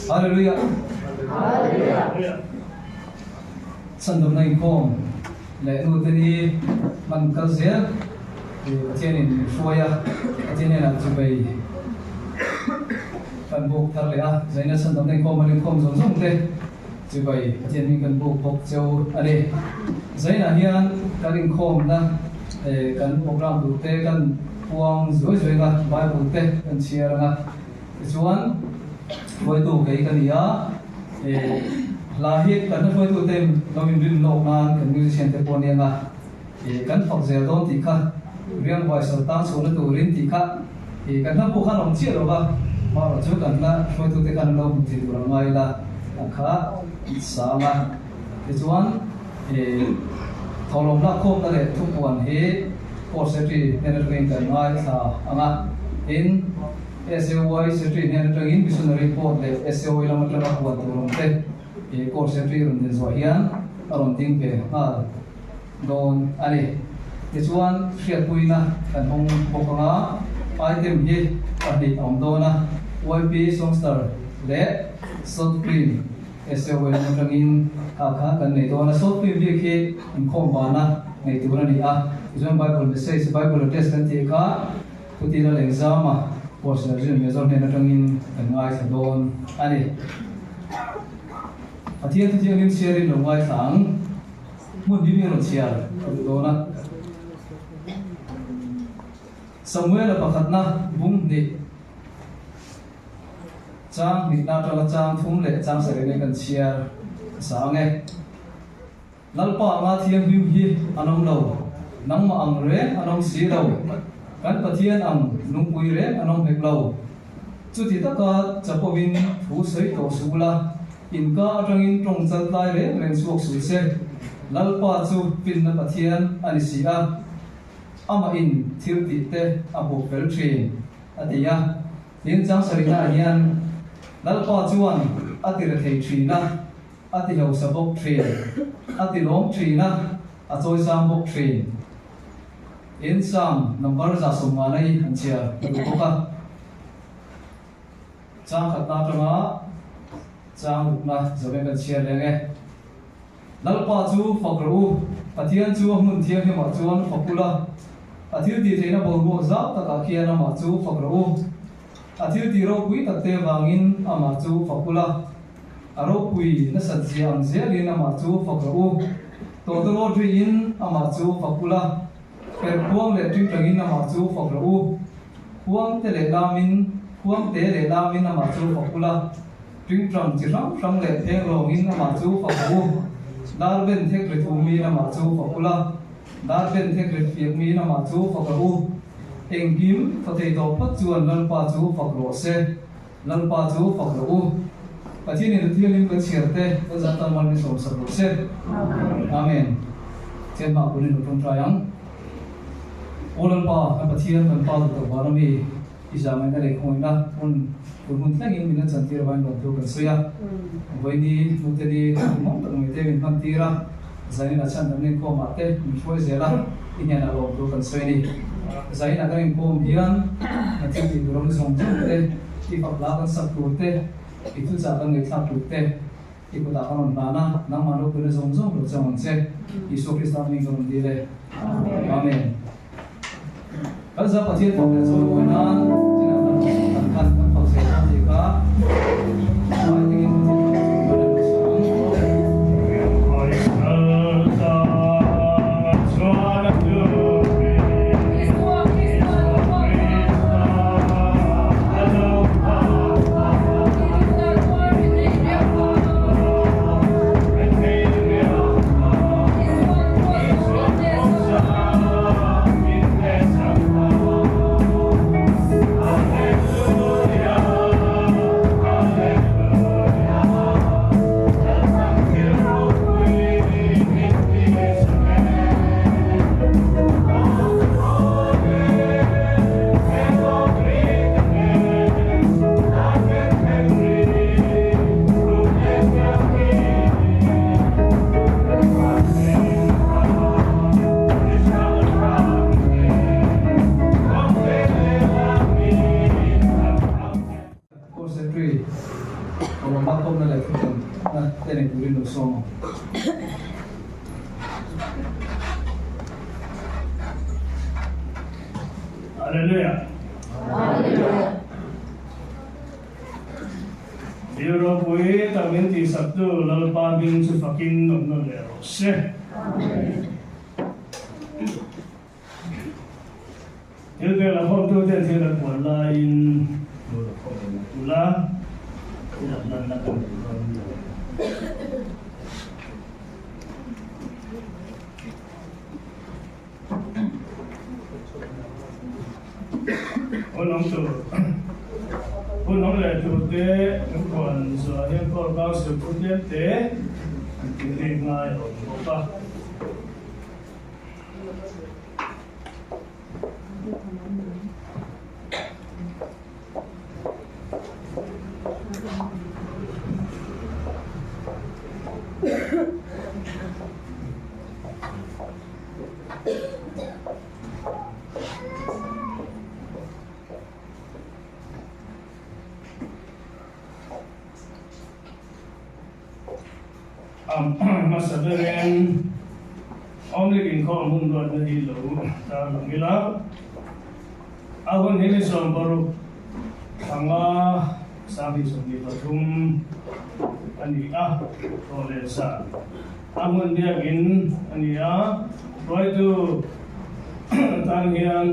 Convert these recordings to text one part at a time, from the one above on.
Hallelujah. Chhandamna inkhawm leh nute ni hman kal zel Pathianin min hruai a, Pathian hnenah chubei kan buk thar leh a, zaina chhandamna inkhawm an inkhawm zawng zawng te chubei Pathian hming kan buk bawk cheu a ni. Zainah hian kan inkhawmna kan program tur te kan puang zuai zuai ang a, Bible te kan chhiar ang a, tichuan hruaitu kei ka ni a, hla hi kan hla hruaitu te lo inrin lawk nan kan musician te pawh a ni ang a, kan fak zel dawn tih kha riangvai sawr tang chhuahna turin tih kha kan hla pawh khan a awm chiah lo va, amaherawhchu kan hla hruaitu te khan an lo hmu thei tur ang ngai ila a kha sang a. Tichuan, thawhlawm lakkhawmna leh thupuan hi Court Secretary hnen atangin kan ngaithla ang a, tin, SAY Secretary hnen atangin Missionary Board leh SAY lam atanga huan tur awm te Court Secretary rawn din zawh hian a rawn ding ve nghal dawn a ni. Tichuan, hriatpuina kan hawng bawk ang a, item hi pahnih a awm dawn a, YP Songster leh Salt Cream. SOL atangin kha kha kan nei dawn a, Salt Cream bik hi inkhawm vana nei tur a ni a, tichuan Bible message, Bible address kan tih kha Putira Lengzama Course Sergeant Major hnen atangin kan ngaithla dawn a ni. Pathian thu thianghlim chhiarin lo ngaithla ang, hmun hi mi rawn chhiar ka duh dawn a. Samuela pakhatna bung hnih. Chang hnihna atanga chang thum leh chang sarih nei kan chhiar sa ang e. Lalpa anga thianghlim hi an awm lo, nangmah ang reng an awm si lo, kan Pathian ang lungpui reng an awm hek lo. Chuti taka chapovin thu sawi tawh suh ula, inka atangin tawng chal tlai reng reng chhuak suh se, Lalpa chu finna Pathian a ni si a, amahin thil tih te a hmuh fel thin, a ti a. Tin, chang sarihnaah hian Lalpa chuan a ti rethei thin a, a ti hausa bawk thin, a ti lawm thin a, a chawisang bawk thin. Tin, Psalm number 150 hi han chhiar ka duh bawk a. Chang khatna atanga chang rukna zawhna kan chhiar leng e. Lalpa chu fak rawh u, Pathian chu a hmun thianghlimah chuan fak ula, a thil tih theihna boruak zau takah khian amah chu fak rawh u. A thil tih ropui takte vangin amah chu fak ula, a ropui nasat zia ang zelin amah chu fak rawh u. Tawtawrawt riin amah chu fak ula, perhkhuang leh tingtangin amah chu fak rawh u. Khuangte leh lamin, khuangte leh lamin amah chu fak ula. Tingtang chi hrang hrang leh pheng lawngin amah chu fak u. Dar ben thek ri thumin amah chu fak ula, dar ben thek ri fiakmin amah chu fak rawh u. Engkim thaw thei tawh phawt chuan Lalpa chu fak rawh se, Lalpa chu fak rawh u. Pathianin a thianghlim kan chhiar te kan zan tan mal min sawmsak rawh se. Amen. Thian hma punin lo tawngtai ang. Aw Lalpa, kan Pathian, kan Pa duh tak vana mi. I zahmehna leh khawngaihna hun hun hun thlengin min la chantir avangin lawmthu kan sawi a. Vawiini hnute ni tumawm tak mai te min hman tir a, zanin a chhan kan inkhawmah te min hruai zel a, i hnenah lawmthu kan sawi a ni. Zainah kan inkhawm hian na thil tih tur awm zawng zawng te, i fak hla kan sak tur te, i thuchah kan ngaihthlak tur te, i kutah kan rawn hlan a, nangmah ropuina zawng zawng lo chang ang che. Isua Krista hming ka rawn dil e. Amen. Kan za Pathian fak leh chawi mawi nan chinah kan kan khan kan fak zel dawn tih kha hmai tengin Pathian fak leh chawi mawi nan kan sawi ang. Kohhran malkhawmna leh thuthlanna te nei turin lo sawm ang. Hallelujah. Hallelujah. Thil ropui tak min tihsaktu Lalpa hming chu fakin awm nawn leh rawh se. Thil pek la khawmtu ten thil an puan laiin lo la khawm reng a tul a, thil an hlanna kan nei dawn lo. Hun awm tur, hun awm leh tur te kan puan zuah hian Core Council thu tlem te an tih rik ngai a awm bawk a. Hmasa berin Awmlik inkhawm hun ruatna hi lo tarlang ila, a hun hi ni 60 thanga 2023 a ni a, thaw leh zan a hmun biakin a ni a, hruaitu tan hian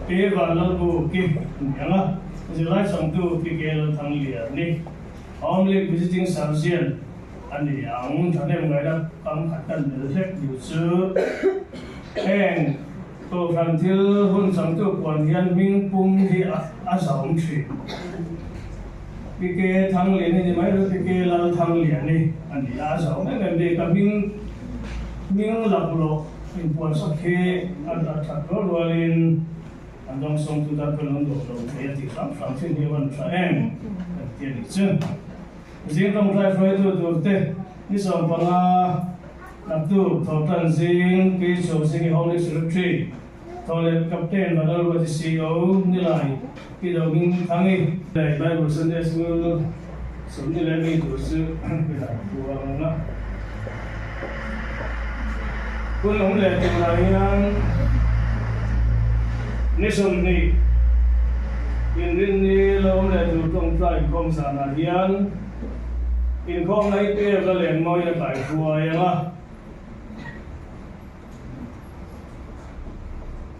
Pi Vanlalbuki a ni ang a, zirlai changtu Pi Ke Lalthangliani. Awmlik Visiting Surgeon a ni ang. Thahnem ngaihna kam khat kan bel hlek duh chu heng Kohhran thil hun changtu puan hian hming pum hi a zauhawm thin. PK Thangliani ni mai lo PK Lalthangliani a ni a, a zauhawm em em bik a, hming hming laklawh inpuansak hi a that rual rualin An dawng sawngtu tan pawn an dawh lo thei a tih hram hram thin hi a van tha em kan ti a nih chu. Zing tawngtai hruaitu tur te ni 15 naktuk Thawhtan zing Pi Chhuahzingi Holy Secretary Thawhleh Captain Vanlalruati CO Nilai Pi Dohming Thangi leh Bible Sunday School 20 leh mi tur chu pi dan puang a. Hun awm leh turah hian ni 20 inrinni la awm leh tur tawngtai inkhawm zanah hian inkhawmna hi pek la len mawiin a kaihruai ang a.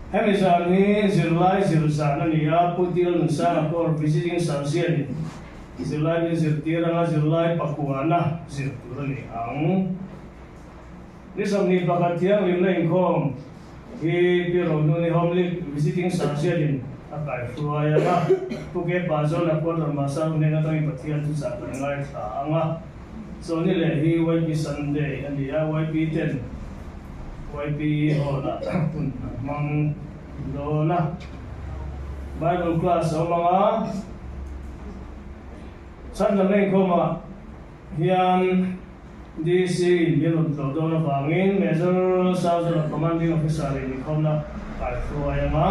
Hemi zan hi zirlai zir zan a ni a, Pu Dil Nunsanga Corps Visiting Surgeon in zirlai min zirtir anga zirlai pakuana zir tur a ni ang. Ni 21 thianghlimna inkhawm hi Pi Rohnuni Homely Visiting Surgeon in a kaihruai ang a, Pu Ke Pazawna Quarter Master hnen atangin Pathian thuchah kan ngaithla ang a. Chawlhni leh hi YP Sunday a ni a, YP ten YP Hall-ah hun an hmang dawn a. Bible class a awm ang a, Chhandamna inkhawmah hian DC in min rawn tlawh dawn avangin Major Sergeant Commanding Officer in inkhawmna kaihruai ang a,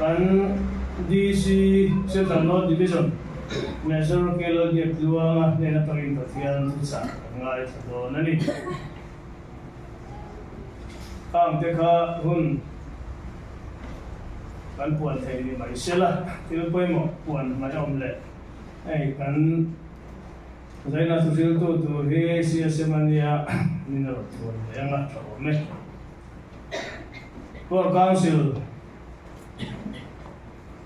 kan DC Central North Division Major K Lalbiaktluanga hnen atangin Pathian thuchah kan ngaithla dawn a ni. Khang te kha hun kan puan thei ni mai sela, thil pawimawh puan mai a awm leh hei kan Zaina thuhriltu tur hi CSM a nia min a rawn thuan leh ang a, tha awm e. Core Council.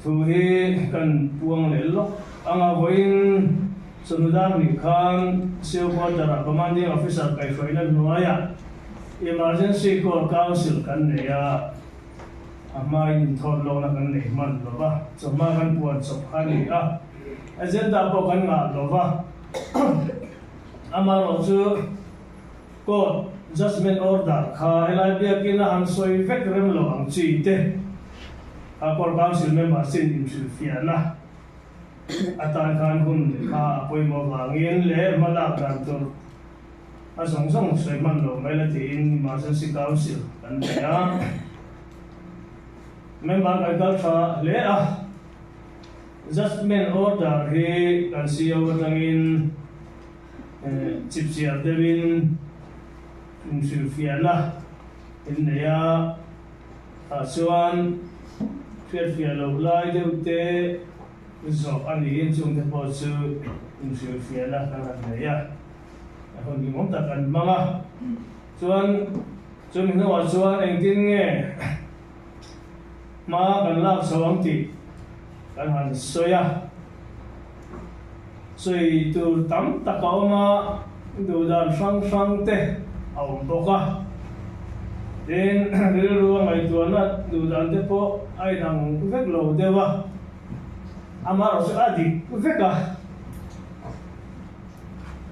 Thu hi kan puang leh lawk ang a, vawiin chawhnu dar nih khan CO Quarter-ah Commanding Officer kaihhruaina hnuaiah Emergency Corps Council kan nei a, a hmain inthawt lawkna kan nei hman lo va, chawhma kan puan chawp kha a ni a, agenda pawh kan ngah lo va, amaherawhchu Court Judgement Order kha helai biakin a han sawi vek rem lo ang chi te a Court Council member chin inhrilhfiahna atan khan hun kha a pawimawh vangin leh hmalak dan tur a zawng zawng sawi hman lo mai la tiin Emergency Council kan nei a. Member kan kal tha hle a. Judgement order hi kan CO atangin chipchiar deuhin inhrilhfiahna in nei a, tah chuan hriatfiah loh lai deuh te zawh a niin chungte pawh chu inhrilhfiahna kan han nei a, hun hlimawm tak an hmang a. Chuan chumi hnuah chuan engtin nge hma kan lak chho ang tih kan han sawi a, sawi tur tam tak a awm a, duhdan hrang hrang te a awm bawk a. Tin, rilru a ngaihtuahna duhdan te pawh a inang vek lo deuh a, amaherawhchu a dik vek a.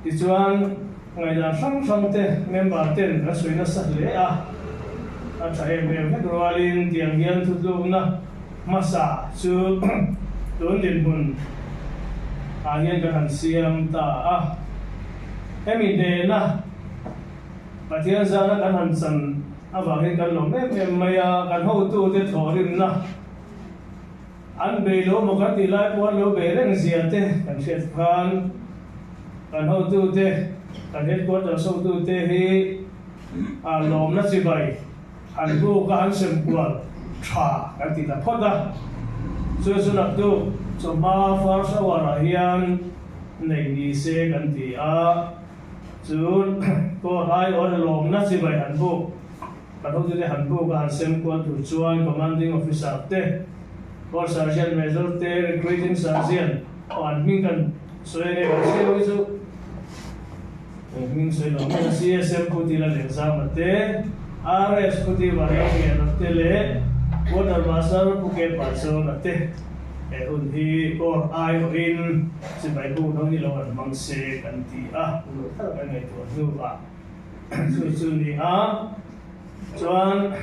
Tichuan, ngaihdan hrang hrang te member ten kan sawi nasa hle a, a tha em em vek rualin tiang hian thutlukna hmasa chu tun dinhmun ah hian kan han siam ta a. Hemi hnena Pathian zana kan han chan avangin kan lawm em em mai a, kan hotute thawhrimna, An bei lo maw kan tih lai pawh an lo bei reng zia te kan hriat khan kan hotute, kan headquarters hotute hi a lawmna chibai an buk a, an sem kual tha kan ti ta phawt a. Chu chu naktuk chawhma first hour ah hian neih ni se kan ti a, chu court aiawh lawmna chibai an buk. Kan hotute han buk a han sem kual tur chuan Commanding Officer te, Corps Sergeant Major te, Recruiting Sergeant aw an hming kan sawi a nia kan hria hi chu eng hming sawi lo mai a CSM Phuti la Lengzama te, RS Phuti Variangliana te leh Quarter Master Pu K Pachawna te he hun hi Corps aiawhin sipai buk ho ni lo an hmang se kan ti a, uluk tak a ngaihtuah hnuah. Chu chu ni a, chuan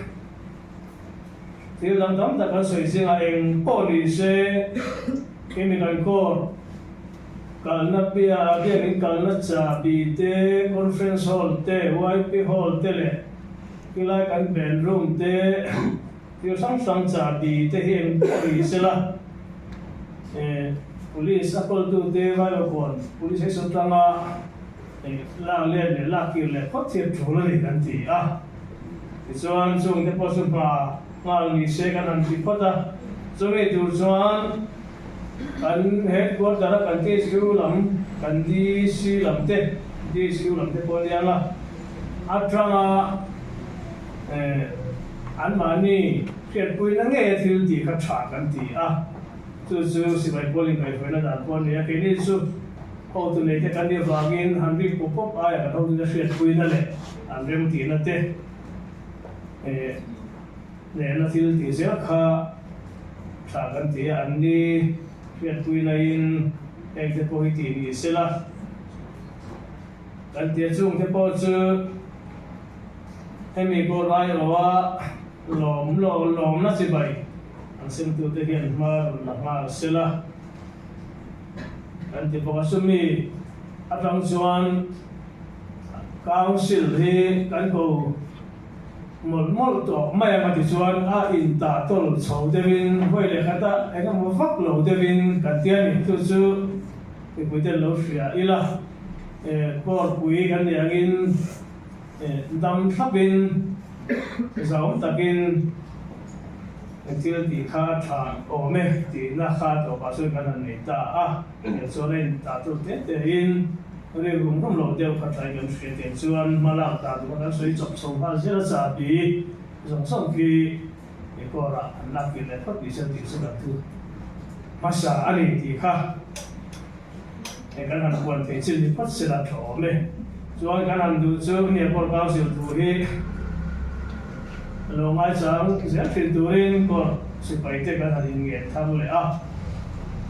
thil dang tam tak kan sawi zingah eng pawh ni se kimi kan court kalna piah biakin kalna chahbi te, conference hall te, YP hall te leh khilai kan band room te thil hrang hrang chahbi te hi eng pawh ni se la police a kawltute Vaivakuan police station tanga Lak let leh lak kir leh phawt hi a tul a ni kan ti a. Tichuan chungte pawh chu hma nghal ni se kan han ti phawt a. Chumi tur chuan kan headquarter a kan THQ lam, kan DC lam te, DHQ lam te pawh aniang a, atanga anmahni hriatpuina ngei a thil tih kha tha kan ti a. Chu chu sipai pawl inkaihhruaina dan pawh a ni a. Keini chu. Hotu nei te kan nih avangin han rik pawp pawp aia kan hotute hriatpuina leh an remtihna te nena thil tih zel kha tha kan ti a, an ni hriatpuina in heng te pawh hi tih ni sela kan ti a, chung te pawh chu hemi pawh laiawha lawm lawmna chibai an semtute hian hma rawn la nghal sela. Kan ti bawk a, chumi atang chuan Council hi kan ko mawlh mawlh tawh mai ang a ti chuan a intah tawl chho deuhin hawi leh khat a eng emaw vak lo deuhin kan ti a ni. Chu chu mipuite an lo hria ila, Court pui kan nih angin dam thlapin zauhawm takin thil tih kha a tha awm e tihna kha tawpah chuan kan han nei ta a, tiang chuan a intah tur te te in rik rum rum lo deuh kha tlai kan hria tiang chuan hma lak dan tur kha kan sawi chawp chho nghal zel a chahbi zawng zawng khi record ah an lak tir leh phawt tih chuan tih chu kan thu hmasa a ni tih kha. Hei kan han puan thei chin ni phawt sela tha awm e. Chuan kan han duh chu hniak pawh council thu hi lo ngaichang zel thin turin court sipai te kan han inngen thar leh a.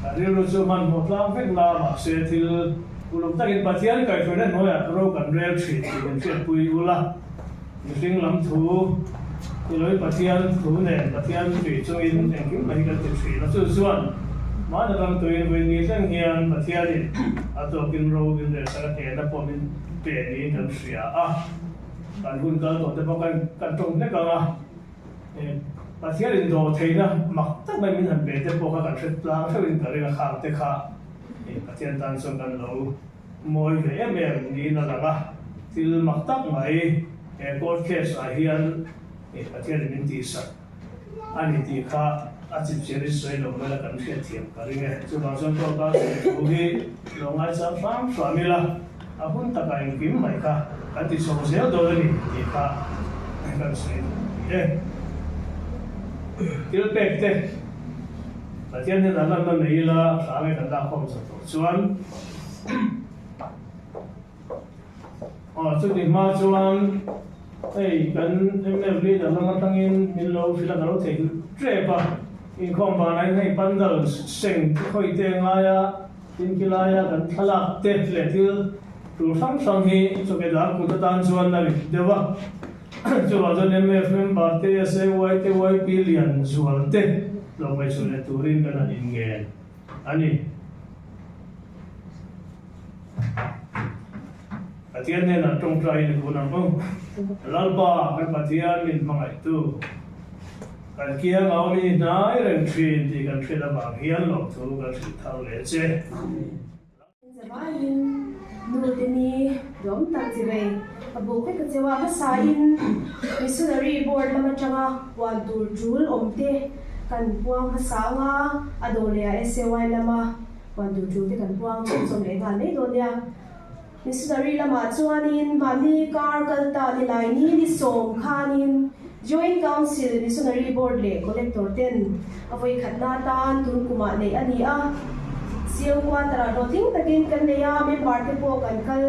Kan rilru chu hmanhmawh tlang vek la mahse thil uluk takin Pathian kaihhruaina hnuaiah ro kan rel thin tih kan hriatpui ula. Mihring lam thu Tilawih Pathian thu nen Pathian tui chungin engkim mai hi kan ti thin a, chu chuan mahni ram tuiin vui ni thleng hian Pathianin a tawkin ro in relsak a hnena pawh min pe niin kan hria a, kan hun kal tawh te pawh kan kan tawng hlek ang a. Pathian in dawhtheihna mak tak mai min han pe te pawh kha kan hre tlang theuhin ka ring a, khang te kha Pathian tan chuan kan lo mawi ve em em niin a lang a, thil mak tak mai he court case ah hian Pathian in min tihsak a ni tih kha a chipchiar in sawi lo mai la kan hriatthiam ka ring e. Chuvang chuan tawka thu hi lo ngaichang hram hram ila. A hun takah engkim mai kha kan ti chho zel dawn a ni tih kha kan sawi duh a ni e. Thil pek te Pathian hnenah lanna nei ila hla nge kan lak khawm chho tawh chuan aw chuti hma chuan hei kan mnf leader lam atangin min lo hrilh a ka lo thei duh tep a, inkhawm vanah in hei pandal seng khawi te ngaia Tin khilaia kan thlalak te leh thil tur hrang hrang hi chawkeh kut atan chuan a rit deuh a. Chuvang chuan mnf member te, SAY te, YP lian zual te lo ngaihchhuah leh turin kan han inngen a ni. Pathian hnenah tawngtaiin i kun ang u. Lalpa kan Pathian min hmangaihtu. Kan kiang a awm i hnai reng thin tih kan hriat avang hian lawmthu kan hrilh thar leh che. Zavaiin nu te ni duam tak chi vei a buk vek a cheu a, hmasain Missionary Board lam atanga puan tur tul awm te kan puang hmasa anga a dawh leh a SAY lama puan tur tul te kan puang chhunzawm leh nghal mai dawn nia. Missionary lamah chuanin mahni kar kal ta ni lai ni ni sawm khanin Joint Council Missionary Board leh Collector ten a vawi khatna atan tun kumah neih a ni a. CM Quarter ah hlawhtling takin kan nei a, member te pawh kan kal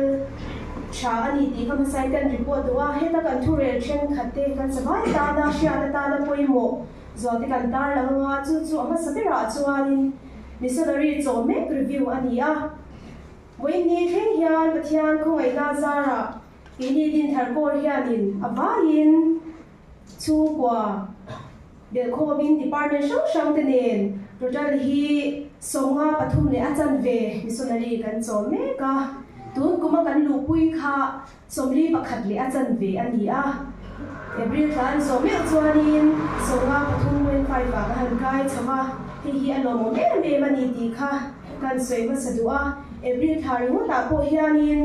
tha a ni tih kha hmasain kan report duh a. Heta kan thurel thenkhat te kan savai tana hriat atana pawimawh zual te kan tarlang anga chu chu a hmasa berah chuanin Missionary chaw mek review a ni a. Vawiinni thleng hian Pathian khawngaihna zarah keini Dinthar Corps hianin a vaiin chhungkua belhkhawmin department hrang hrang te nen total hi 53 leh a chanve missionary kan chawm mek a, tun kuma kan luhpui kha 41 leh a chanve a ni a. April thla an zawh meuh chuanin 53.5 ah ka han kai chho a, hei hi a lawmawm em em a ni tih kha kan sawi hmasa duh a. April thla ringawtah pawh hianin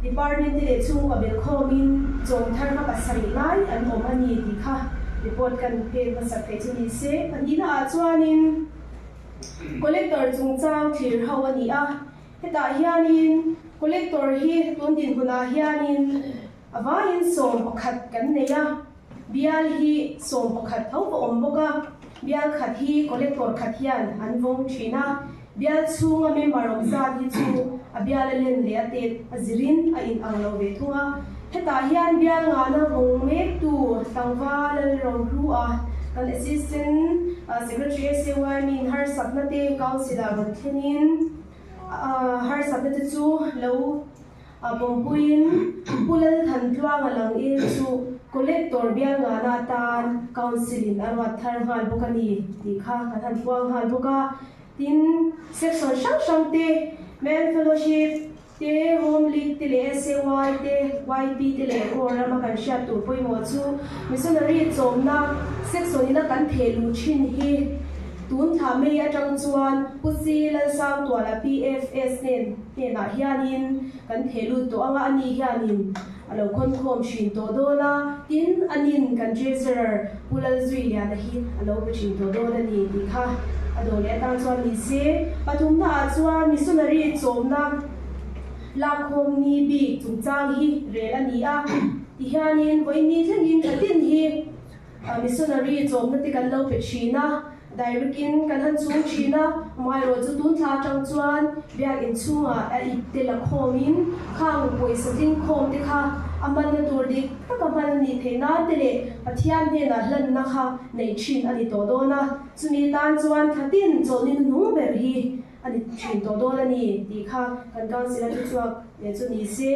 Department te leh chhungkua belhkhawmin chawm thar kha pasarih lai an awm a ni tih kha report kan pek hmasak theih chu ni se. Pahnihna ah chuanin Collector chungchang thlir ho a ni a, hetah hianin Collector hi tun dinhmunah hianin A vaiin 11 kan nei a, bial hi 11 tho va awm bawk a, bial khat hi collector khat hian an vawng thin a, bial chhunga member awm zat hi chu a bial a len leh a tet a zirin a in ang lo ve thung a, hetah hian bial ngahna vawng mektu tlangval Lalrohlu a kan Assistant Secretary SAY min harsatna te Council ah rawn thlenin harsatna te chu lo A pawmpuiin Pu Lalthantluanga lang il chu Collector bial ngahna atan Council in a ruat thar nghal bawk a ni tih kha kan han puang nghal bawk a. Tin, section hrang hrang te, Men Fellowship te, Home League te leh SAY te, YP te leh Core rama kan hriat tur pawimawh chu Missionary chawmna section ina kan theh luh thin hi tun thla May atang chuan Pu Si Lalsangtuala PFS nen Hnenah hianin kan theh lut tawh anga ani hianin a lo khawnkhawm thin tawh dawn a, tin anin kan Treasurer Pu Lalzuiliana hi a lo pe thin tawh dawn a ni tih kha a dawh leh atan chuan ni se. Pathumnaah chuan missionary chawmna lakkhawm ni bik chungchang hi rel a ni a, tihianin vawiin ni thlengin tha tin hi Missionary chawmna te kan lo pe thin a, direct in kan han chhung thin a, amaherawh chu tun thla atang chuan biakinn chhungah a ip te la khawmin khang pawisa tling khawm te kha a hmanna tur dik taka hman a nih theih nan te leh Pathian hnenah hlanna kha neih thin a ni tawh dawn a, chumi tan chuan thla tin chawlhni hnuhnung ber hi a ni thin tawh dawn a ni tih kha kan council a thuchhuak leh chu ni se.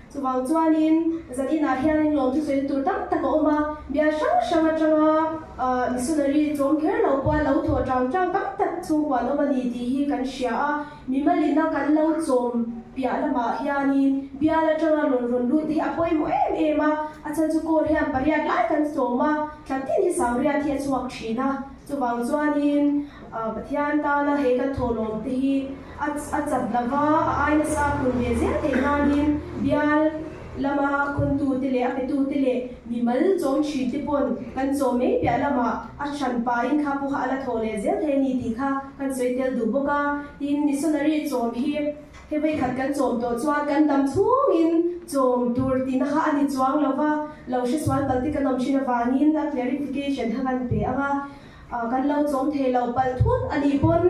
Chuvang chuanin zaninah hianin lawmthu sawi tur tam tak a awm a, bial hrang hrang atanga missionary chawm kher lo pawha lo thawh tang tang tam tak chhungkua an awm a ni tih hi kan hria a, mimalina kan lo chawm piah lamah hianin bial atanga rawn rawn lut te hi a pawimawh em em a, a chhan chu kawl hian pariat lai kan chawm a, thla tin hi sangriat hi a chhuak thin a, chuvang chuanin Pathian tana he kan thawhlawm te hi a a chat lova, a ai nasa a phun ve zel theih nanin bial lama khawntute leh a petute leh mimal chawm thin te pawn kan chawm mai piah lamah a hran pain kha pawh kha a la thawh leh zel thei a ni tih kha kan sawi tel duh bawk a. Tin, missionary chawm hi hei vawikhat kan chawm tawh chuan kan dam chhungin chawm tur tihna kha a ni chuang lova, lo hresual palh te kan awm thin avangin a clarification kha kan pe ang a. Kan lo chawm thei lo palh thut a nih pawn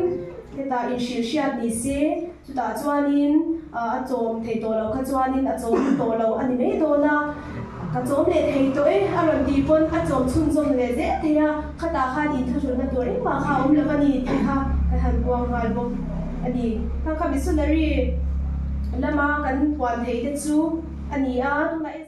hetah inhrilh hriat ni se, chutah chuanin a chawm thei tawh loh kha chuanin a chawm tawh lo a ni mai dawn a, ka chawm leh thei tawh e a rawn tih pawn a chawm chhunzawm leh zel thei a, khatah khan inthlahrunna tur engmah kha a awm lo a ni tih kha kan han puang nghal bawk a ni. Kha kha missionary lama kan puan theih te chu a ni a, tunah.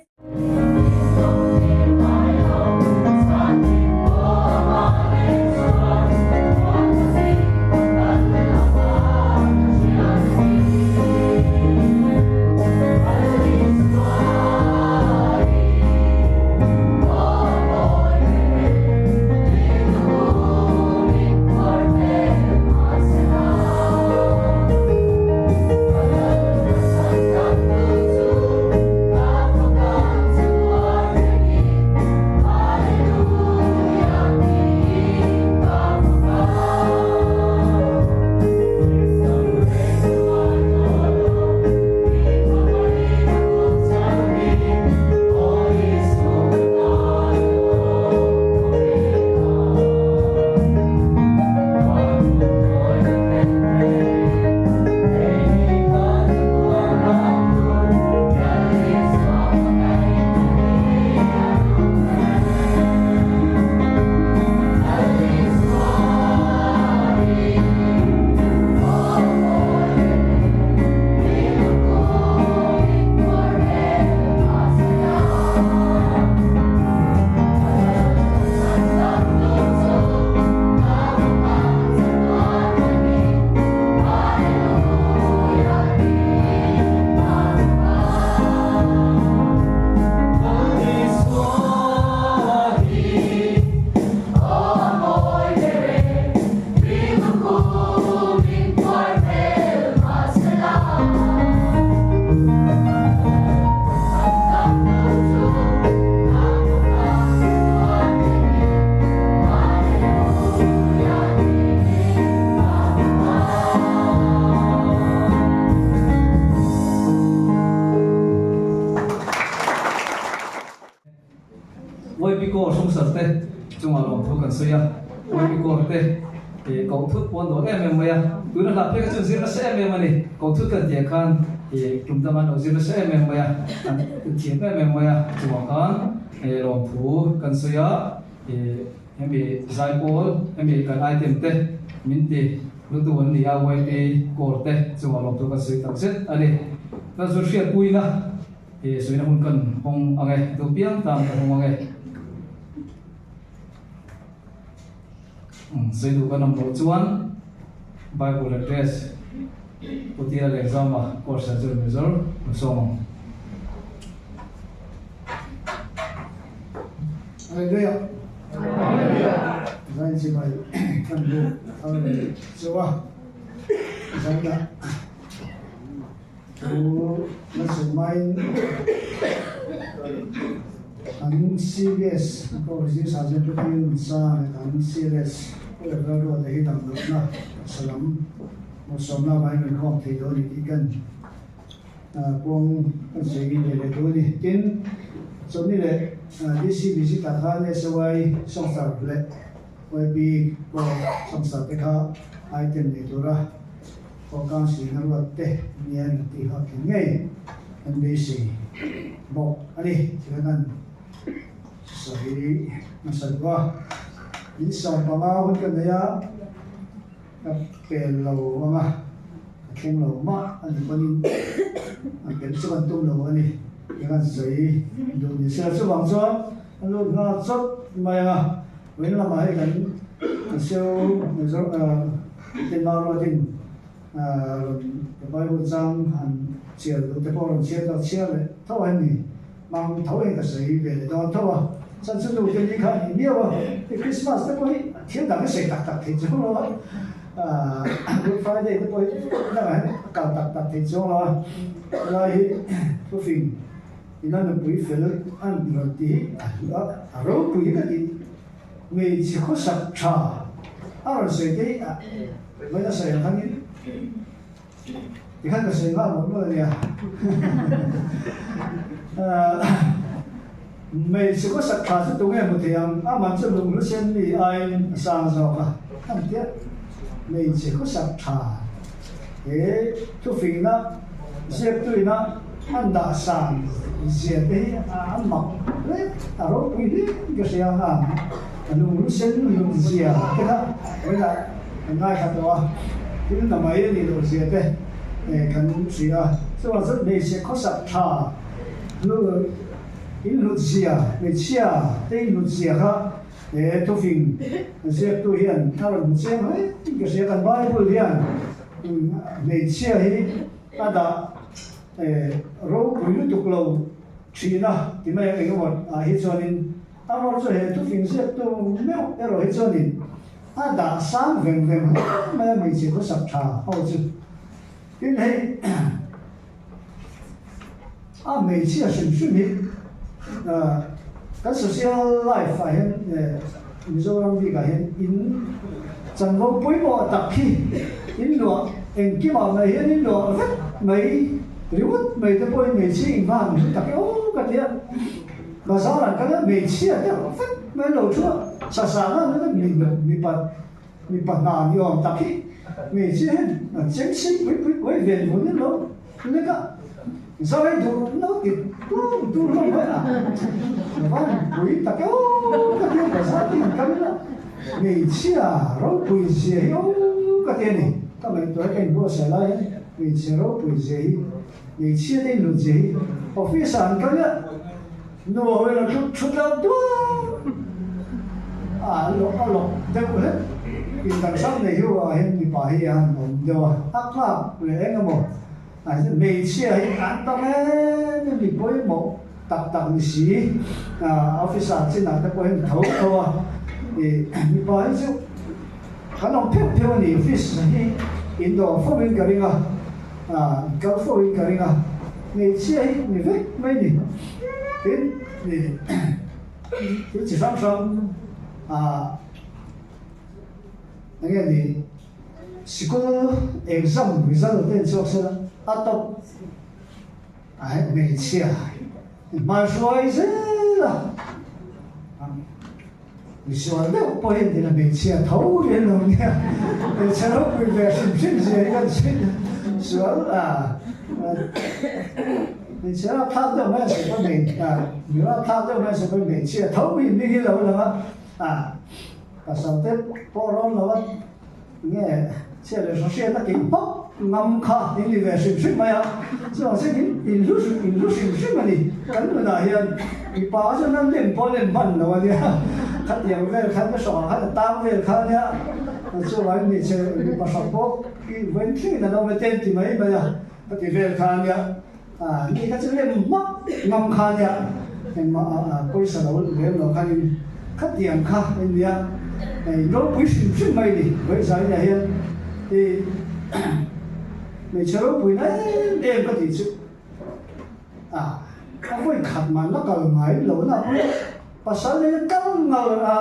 YP Corps hrungsar te chungah lawmthu kan sawi a, YP Corps te koh thut pawh an dawn em em mai a, tuna hla phei kha chu zir nasa em em a ni, koh thut kan tih ah khan tum dang an lo zir nasa em em mai a, an thiam em em mai a, chungah khan lawmthu kan sawi a. Hemi zaipawl, hemi kan item te min ti lutu an ni a, YP Corps te chungah lawmthu kan sawi tak zet a ni. Kan zu hriatpuina i sawina hun kan hawng ang e, duh piang tan kan hawng ang e. Sawi duh kan awm loh chuan Bible address Pu Tia Lengzama Corps Surgeon Major Lusawm ang. Hallelujah. Hallelujah. Zai chi mai kan bu thar leh chauh a. Zaina thu la chhun maiin kan CBS ko Zir Sergeant Pu Pi Nsa leh kan CLS Pu Evel Ruata hi damdawiina salam sawmna avangin kan khawm thei dawn a ni tih kan Kawng kan sawi ve leh duh a ni. Tin, Chawlhni leh DC visit ah khan SOI Sawngsar leh YB pawh Sawngsar te kha item nei tura pawh Council in a ruat te nia eng tih kha tling ngei kan beisei bawk a ni. Tikhan an sawi hmasa duh a. In 15 hun ka nei a. Ka pel lo ang a, ka thleng lo mah a ni pawhin a pel chu kan tum lo a ni. Kan sawi duh ni se la chuvang chuan a lut nghal chawt mai ang a, vawiin lamah hei kan Seo Mizoram ruatin rawn Bible chang han chhiar duh te pawh rawn chhiar ta chhiar leh tho a ni mang tho hi ka sawi ve leh dawn tho a, chan chu nu te ni kha a ni miau a, hei Christmas te pawh hi thil dang hi sawi tak tak thei chuang lo a, Good Friday te pawh hi dangah hian a kal tak tak thei chuang lo a. Helai hi thufing ina nupui fel an rawn ti hi a ropui hi ka ti. Hmeichhe khawsak tha a rawn sawi te hi a vawiin a sawi ang khanin tikhan ka sawi nghal mawlh mawlh a nia. Hmeichhe khawsak tha chu tunge hmu thei ang? Amah chu lunghlu sen mi aiin a sang zawk a, a ni tia. Hmeichhe khawsak tha. He thufingna ziaktuina an dah san zia te hi a mak hle, a ropui hle ka hria a, a lunglu sen lung zia te kha vawiinah kan ngaithla tawh a, thil na mai a nih loh zia te kan hria a. Chuvang chuan hmeichhe khawsak tha inhlut zia, hmeichhia te inhlut zia kha He thufing ziaktu hian a rawn hmu chiang hle in ka hria. Kan Bible hian hmeichhia hi a dah ropui lutuk lo thin a ti mai ang engemaw ah hi chuanin amaherawhchu he thufing ziaktu meuh erawh hi chuanin a dah sang veng veng hle mai a hmeichhe khawsak tha ho chu. Tin hei a hmeichhia hrim hrim hi kan social life ah hian Mizoram bik ah hian in chanvo pawimawh tak hi in luah engkimah mai hian in luah vek mai ringawt mai te pawhin hmeichhia in van hmu tak e aw ka ti a, bazar ah kal a hmeichhia te vek mai an lo thu a, sasang ah mipa Mipa hna ni awm tak hi hmeichhia hian an cheng sei pui pui pui ven vun in lo lek a, zai duh lo ti tur tur hlawm mai a, van pui tak e aw ka tia bazar te han kal ila hmeichhia ropui zia hi aw ka ti a ni, ka ngaihtuah hi ka inbuatsaih lai hian hmeichhia ropui zia hi hmeichhia te inhlut zia hi office ah han kal ila Nu a hawi lo thut thut lo duak a a lawk a lawk deuh hlek in kan hrang nei hiu ah hian mipa hi a han awm deuh a a tlak leh eng emaw ah hian hmeichhia hi an tam em em mi pawimawh tak tak ni si ah officer chinah te pawh hian tho tho a ih mipa hi chu kan awm pheuh pheuh a ni office hi in dawr fo in ka ring a. A kal fo in ka ring a, hmeichhia hi ni vek mai ni. Tin, thil chi hrang hrang ah eng nge ni sikul exam result te an chhuak sela a tawp a hmeichhia hmahruai zel a. Misual deuh pawh hian tina hmeichhia tho rian lo nia, hmeichhe ropui ve hrim hrim zia hi kan chhin sual a, hmeichhe rapthlak deuh mai a sawi pawh hmei a, mi rapthlak deuh mai a sawi pawh hmeichhia tho hi hming hi lo lang a, a pasal te pawh rawn lo a nge chhia leh hria takin hmawk ngam kha in ni ve hrim hrim mai a, chuvang chuan in in hlu hrim in hlu hrim hrim a ni kan nunah hian mipa chuan an lem pawh lem hman lo a nia khatiang vel khan ka hrawk ah khan a tang vel kha a nia chuvangin hmeichhe mipa hrawk pawh i vawiin thlengin an awm e te an ti mai mai a ka ti vel kha a nia ni kha chu lem hmak ngam kha a nia engmah pawisa lo lem lo khanin khatiang kha a nia hei ropui hrim hrim mai ni vawizaina hian i hmeichhe ropui na em em ka tih chu a a vawi khat mah la kal ngai lo na pawh pasal nena kal ngal a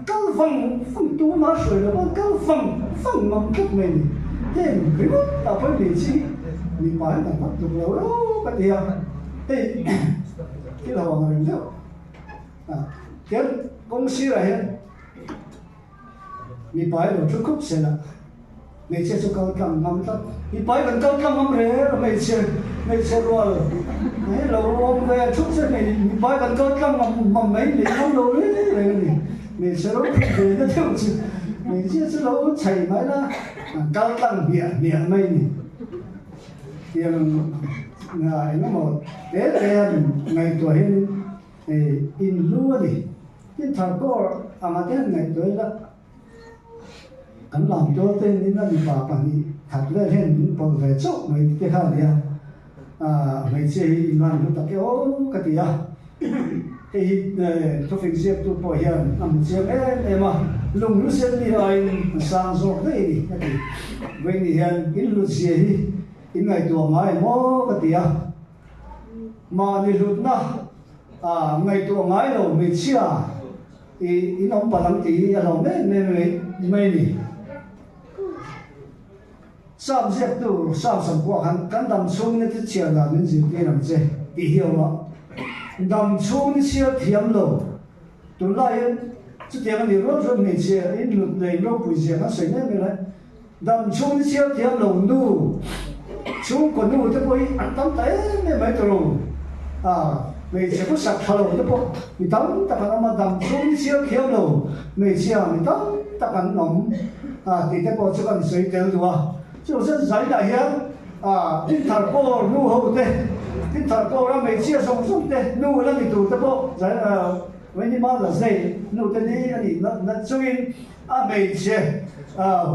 kal vang vang tuma hruai lo pawh kal vang vang ngam tlat mai ni heng ringawt ah pawh hmeichhe hi mipa hi kan hlat tuk lo ro ka ti a hei thil ho ang reng deuh a tian kawng sirah hian Mipa hi lo thu khup sela, hmeichhia chu kal tlang ngam tlat. Mipa hi kan kal tlang ngam reng a, hmeichhe hmeichhe rual hi lo awm ve a thup se mipa hi kan kal tlang ngam ngam mai ni ngam lo reng reng a ni. Hmeichhe ro thup ve na deuh chu hmeichhia chu lo chhei mai la, an kal tlang hmiah hmiah mai ni. Tiang. eng emaw te te an ngaihtuah hian in hlu a ni. Tin Tharkawr anga te han ngaihtuah ila kan lamtual te in a mipa 2 khat vel hian min pawlh ve chauh mai te kha a ni a, hmeichhia hi in van hlu tak e aw ka ti a. Hei hi thufing ziaktu pawh hian a hmu chiang em em a, lung hlusen mi aiin a sang zawk daih a ni a ti. Vawiin hian in hlutzia hi in ngaihtuah ngai maw ka ti a. Mahni hlutna ngaihtuah ngai lo hmeichhia i in awm palh ang tih hi a hlauh em em mai a ni. Sam ziaktu Sam Samkua khan kan dam chhungin a thichhiar dan min zirtir ang che tih hi a awm a. Dam chhungin chhiar thiam lo. Tunlaiin chutiang a nih rual chuan hmeichhia in hlut nei ropui zia kan sawi mek mek a. Dam chhungin chhiar thiam lo nu, chhungkaw nu te pawh hi an tam ta em em mai tawh lo. A, hmeichhe khawsak tha lo te pawh mi tam tak an awm a, dam chhungin chhiar thiam lo hmeichhia mi tam tak an awm a tih te pawh chu kan sawi tel duh a. Chuvang chuan zainah hian a Tinthar kawr nu ho te, Tinthar kawra hmeichhia zawng zawng te, nu la ni tur te pawh zai Wendy Mother's Day nu te ni a nih nat chungin a hmeichhe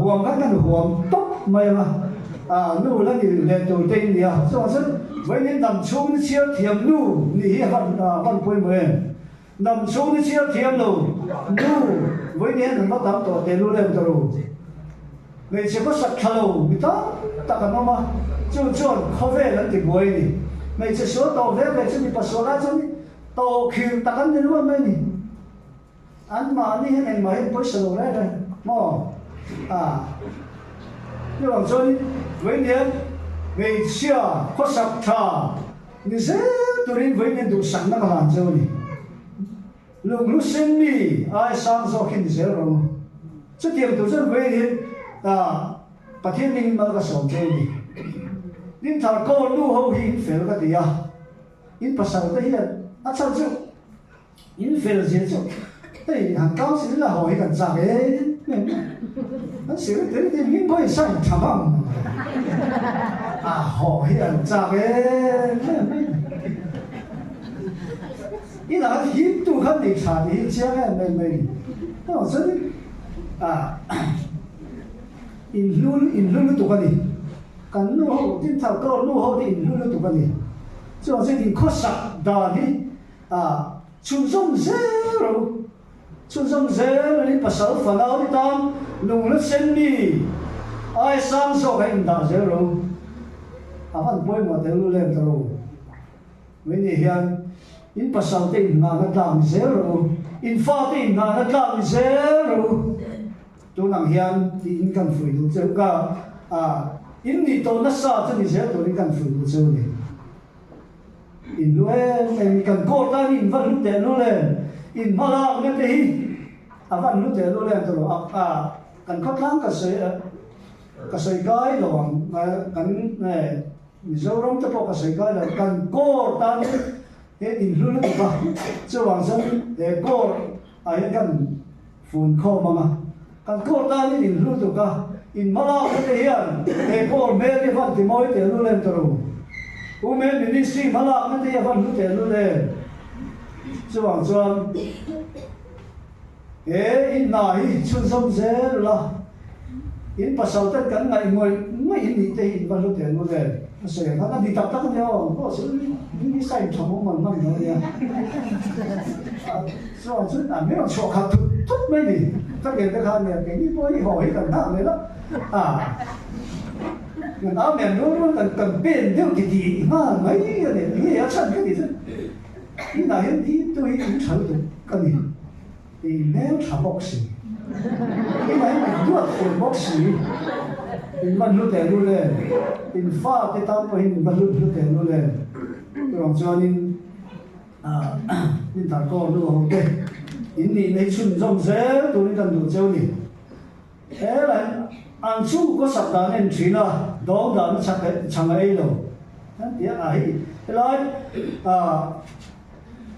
huam khan kan huam tawp mai ang a, nu la ni leh tur te in ni a. Chuvang chuan vawiin dam chhung ni chhiar thiam nu nih hi a van pawimawh em? Dam chhung ni chhiar thiam lo nu vawiin hian an va tam tawh tehlul em ta ru? Hmeichhe khawsak tha lo mi tam tak an awm a, chu chuan khawvel an ti buai a ni. Hmeichhe sual tawh ve ve chu mipa sual ai chuan tawh khir tak an ni luan mai a ni. Anmahni hian engmah hian pawisa lo reng reng maw? A Chuvang chuanin vawiin hian hmeichhia khawsak tha ni zel turin vawiin hian duhsakna ka hlan cheu a ni. Lunghlu sen mi ai sang zawk hi ni zel rawh u. Chutiang tur chuan vawiin hian Pathian hmingin mal ka sawm cheu a ni. Dinthar kawl nu ho hi in fel ka ti a, in pasal te hian a chhan chu In fel zia chu hei han council in a haw hi kan chak em em a, an secretary te hming pawh in sign tha bang a haw hi an chak em em mai a ni. Inah khan hip tu khan nei tha tih hi chiang em em mai a ni. Hengah chuan a in hlu in hlu lutuk a ni. Kan nu ho tin thar kawr nu ho te in hlu lutuk a ni. Chuvang chuan in khawsak dan hi A chhunzawm zel ro, chhunzawm zel in pasal fanau te tan lungla sen mi ai sang zawk a indah zel ro. A van pawimawh tel lu lem ta ro. Mai ni hian in pasal te inngahna tlak ni zel ro, in fa te inngahna tlak ni zel ro. Tun ang hian tiin kan fuih duh cheu ka a, in nih tawh nasa chu ni zel turin kan fuih duh cheu ni. In hlu em em i kan court a in va hlu teh lul em? In hma lakna te hi a van hlu teh lul em tawh a a kan khawtlang ka sawi ka sawi kai lo ang kan Mizoram te pawh ka sawi kai lo kan court a he in hlu lutuk a chuvang chuan he court ah hian kan fun khawm ang a kan court a in hlu lutuk a in hma lakna te hian he court hmel hi a van ti mawi teh lul em tawh Women Ministry hma lakna te hi a van hlu teh lul em chuvang chuan he in hna hi chhunzawm zel ula in pasal ten kan ngaih ngawih ngawih in nih te hi in va hlu teh lul em a sawi ang khan a ni tak tak a nia aw pawh chu ni sign tha mumal hman lo a nia Chuan chu an min rawn chhuah khat thut thut mai ni. Ka pian te khan nia keini pawh hi haw hi kan nghak leh la a, kan au nen rual rual kan kan pen deuh ti tih nghal mai a ni. Enge a chhan ka tih chuan inah hian hi tu hi in tha lutuk ka ni, in hmel tha bawk si, inah hian in duat thiam bawk si, in va hlu teh lul em, in fate tan pawh hian in va hlu hlu teh lul em. Chuvang chuanin. Min tar kaw nu ho te in nih nei chhunzawm zel turin kan duh cheu ni. He lai an chu kaw sak dan en thin a, dawng dan a chak chhang a ei lo. An ti a, a hei helai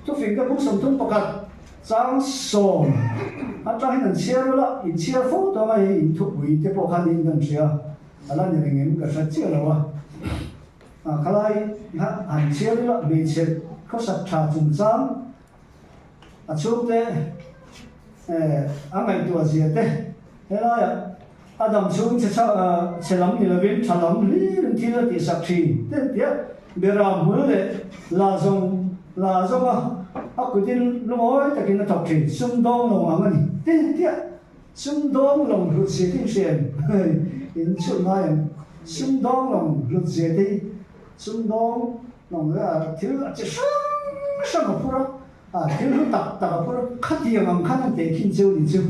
thufing te bung 31 chang 10 atang hian an chhiar ula, in chhiar fo tawng a hei in thupui te pawh khan in kan hria, a la ni reng em ka hre chiah lo a. Khalai kha han chhiar ila hmeichhe khawsak tha chungchang a chhungte a ngaihtuah zia te helaiah a dam chhung chhe chhe lam ni lovin tha lam hlirin thil a tihsak thin te an ti a. Beram hmul leh la zawng la zawnga a kutin lungawi takin a thawk thin sumdawng lo ang a ni te an ti a. Sumdawng lawng hlut zia te in hria em? In chhut ngai em? Sumdawng lawng hlut zia te hi sumdawng lawng thil a chi hrang hrang a phur a, a thil hlu tak tak a phur a, khatiang ang khan an tehkhin cheu ni chu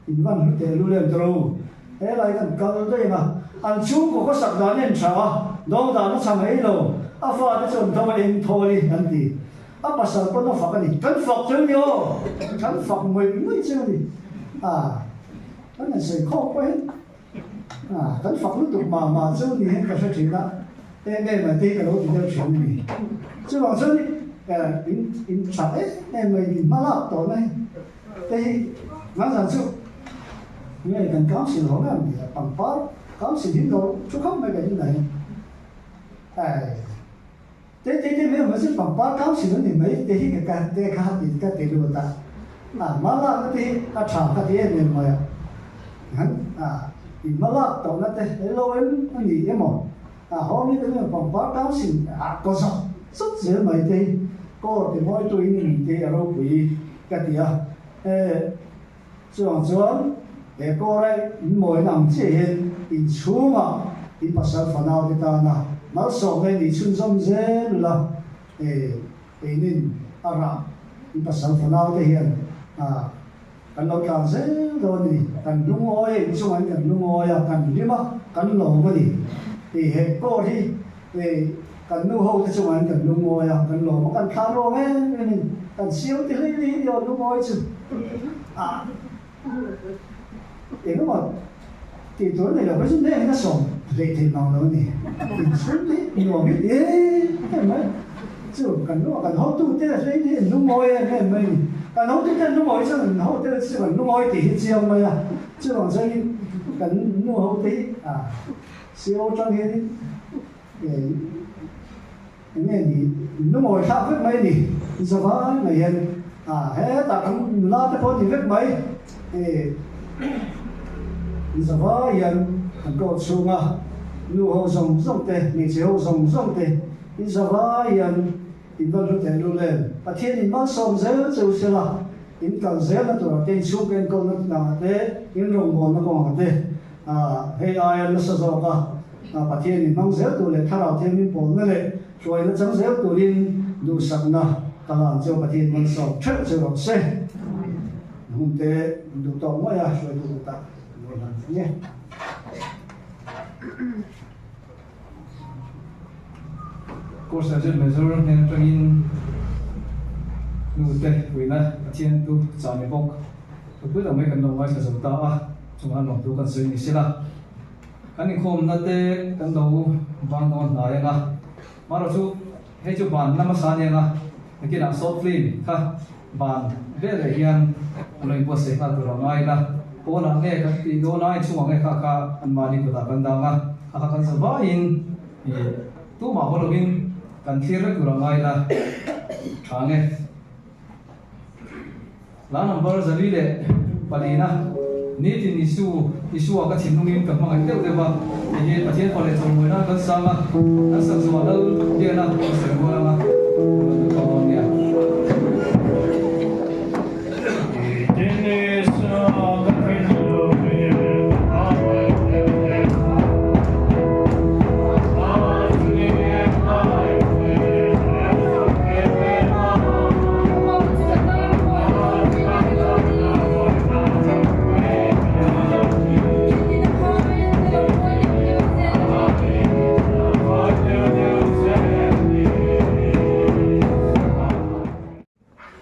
in van hlu teh lul em tawrh he lai kan kal daih ang a, an chhungkaw khawsak dan en tha a, dawng dan a chhang ei lo, a fate chu an tho a eng thawl hi an ti. A pasal pawn a fak a ni. Kan fak cheu ni aw! Kan fak ngawih ngawih cheu ni. A, kan han sawi khawk pawh hian a, kan fak lutuk mah mah cheu ni hian ka hre thin a, em em mai te hi ka lo ti deuh thin a ni. Chuvang chuan in in tha em em mai in hma lak tawh na hi te hi ngang zan chu nge kan council ho em ni a, pangpar council hi lo thu khawp mai kan inah hian. Ai. Te te te mai awm chu pangpar council an ni mai te hi ka ka te kha ti ka ti lut a, a hma lakna te hi a tha ka ti em em mai a, han a in hma lak tawhna te lo em a ni emaw a haw mi te chuan pangpar council a kaw zawk zawk zel mai te hi kaw ti mawi tu in in te hi a ropui ka ti a, e chuvang chuan he kawra in mawina ang chiah hian inchhungah in pasal fanau te tana malsawmna in inchhunzawm zel ula, e keinin a rah in pasal fanau te hian a kan lo tlan zel dawn a ni. Kan lungawi a, inchungah hian kan lungawi a, kan hlim a, kan lawm a ni. E he kawr hi e kan nu ho te chungah hian kan lungawi a, kan lawm a, kan thla ruang em em in kan siam ti hlei hlei ni aw lungawi chu a. Engemaw tih tur a nei lo, kei chu neng in a sawm hlei thei mang lo a ni. Inchhung hi nuam hi ti em em mai. Chu kan nu kan hotu te hlei hi an lungawi em em mai a ni. Kan hotu te an lungawi chuan an hote chu an lungawi tih hi chiang mai a. Chuvang chuanin kan nu hote hi a CO tang hianin Eng nge ni lungawi thlak vek mai a ni zavai mai hian a hetah kan nula te pawh a ni vek mai e zavai hian kan kawh chhung a nu ho zawng zawng te hmeichhe ho zawng zawng te in zavai hian in van hlu teh lul em Pathian in malsawm zel cheu sela in kal zel na turah te in chhungka enkawlna dangah te in rawngbawlna kawngah te a hei aia nasa zawk a. Pathian in hmang zel tur leh Thlarau Thianghlim pawlna leh hruaina chang zel turin duhsakna ka lan chu Pathian malsawm theuh che rawh se. Hun te duh tawk mai a hruaitu kutah lo hlan ang e. Course Sergeant Major hnen atangin nu te puihna Pathian tu chah ni bawk. Thupui tak mai kan lo ngaithla zo ta a, chungah lawmthu kan sawi ni sela. Kan inkhawmna te kan lo vang dawn hnai ang a, marawh chu hei chu ban lama sa aniang a, nakinah short film kha ban veleh hian an lo inbuatsaih nghal tur a ngai ila, pawnah nge kan tih dawn a, inchhungah nge kha kha anmahni kutah kan dang a, kha kha kan za vaiin ih tumah haw lovin kan thlir vek tur a ngai ila tha nge. Hla number 404 Nitin Isu, Isua ka thinlungin ka hmangaih deuh deuh a, hei hi Pathian pa leh chawlhmawina kan sang a, kan sak zawhah Lal Liana kan sawi rual ang a, kan rawn duh tawh dawn nia. Nitin Isua ka thinlungin ka hmangaih deuh deuh a,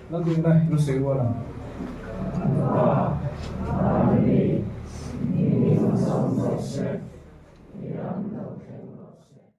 Lalduhna i lo sawi rual ang.